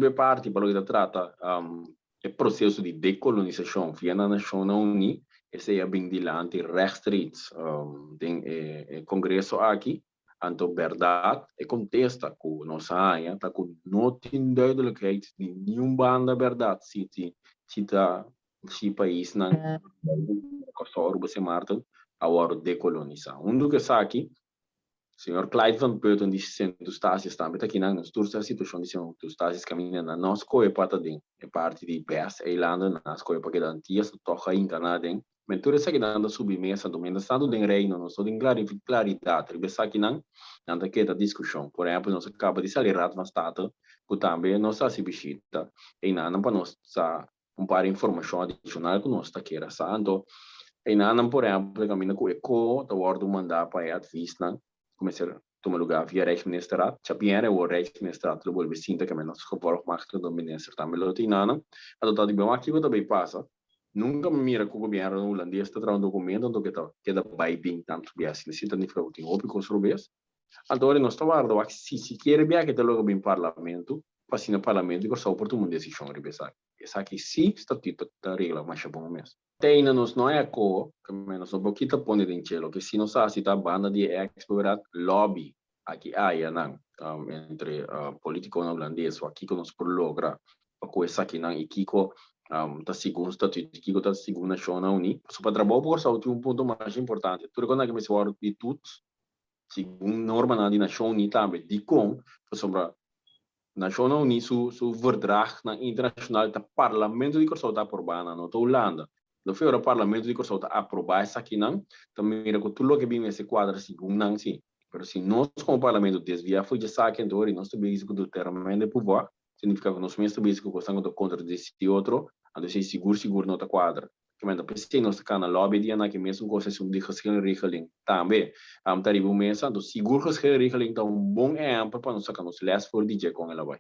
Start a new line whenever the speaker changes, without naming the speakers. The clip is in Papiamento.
Riba e parti pa loke ta trata e proseso di dekolonisashon via na Nashonnan Uní, esei a bin dilanti rechtstreeks den e kongreso aki. Anto bèrdat e kontesta ku nos a haña ta ku no tin duidelijkheid di niun banda bèrdat si si ta si paisnan Kòrsou, Aruba, Sint Maarten a wòrdu dekolonisá. Huntu ku esaki, Señor Clyde van Putten di Sint Eustatius tambe ta kinan. Nos tur sa situashon di Sint Eustatius kaminda nan no skohe pa ta den e parti di bes eilanden, nan a skohe pa keda Antias, tòg a hinka nan aden. Men tur esakinan ta subi mesa, anto mientras tanto den Reino nos no tin klaridat riba esakinan, nan ta keda diskushon. Por ehèmpel nos a kaba di sali Raad van State ku tambe nos a hasi bishita einanan pa nos sa un par informashon adishonal ku nos ta kier a sa. Anto einanan por ehèmpel kaminda ku e ko ta wòrdu mandá pa e advisnan ku mester tuma lugá via Rijksministerraad. Djabièrnè awor Rijksministerraad lo bolbe sinta kaminda nos gevolgmachtigde minister tambe lo ta einanan. Anto ta di bon aki ku ta bai pasa. Nunka mi mira ku gobièrnu hulandes ta traha un dokumento anto ke ta keda bai bin tantu biaha asina. Si ta nifiká ku tin hopi kos robes. Anto ora nos ta warda wak si sikiera biaha ke ta logra bin parlamento pa asina parlamento di Kòrsou por tuma un desishon riba esaki. Esaki sí statuto ta regla masha bon mes. Te ainda nos no a ko, ke nos no por kita pone den dje. Loke sí nos a hasi ta banda di e expo-raad lobby aki aya nan entre politiconan hulandes wak kiko nos por logra pa ku esakinan i kiko ta segun statuto i kiko ta segun Nashonnan Uní. Pasobra pa trabou por Kòrsou tin un punto masha importante. Tur e kos nan ke mester wòrdu di toets segun normanan di Nashon Uní tambe. Dikon? Pasobra Nashonnan Uní su su verdragnan internashonal ta Parlamento di Kòrsou ta aprobá nan, no ta Hulanda. Lo fe ora Parlamento di Kòrsou ta aprobá esakinan, ta mira ku tur loke bin mester kuadra segun nan si. Pero si nos komo Parlamento desviá for djesaki anto ora nos ta bezig ku determiná de pouvoir, significa ku nos mes ta bezig ku kosnan ku ta kontradesí otro, anto esei sigur sigur no ta kuadra. Kementa p'esei nos ta kana lobby dia na ki mesun kos esun di geschillenregeling tambe ta riba un mesa. Anto sigur geschillenregeling ta un bon ehèmpel pa nos saka nos lès for di dje kon el a bai.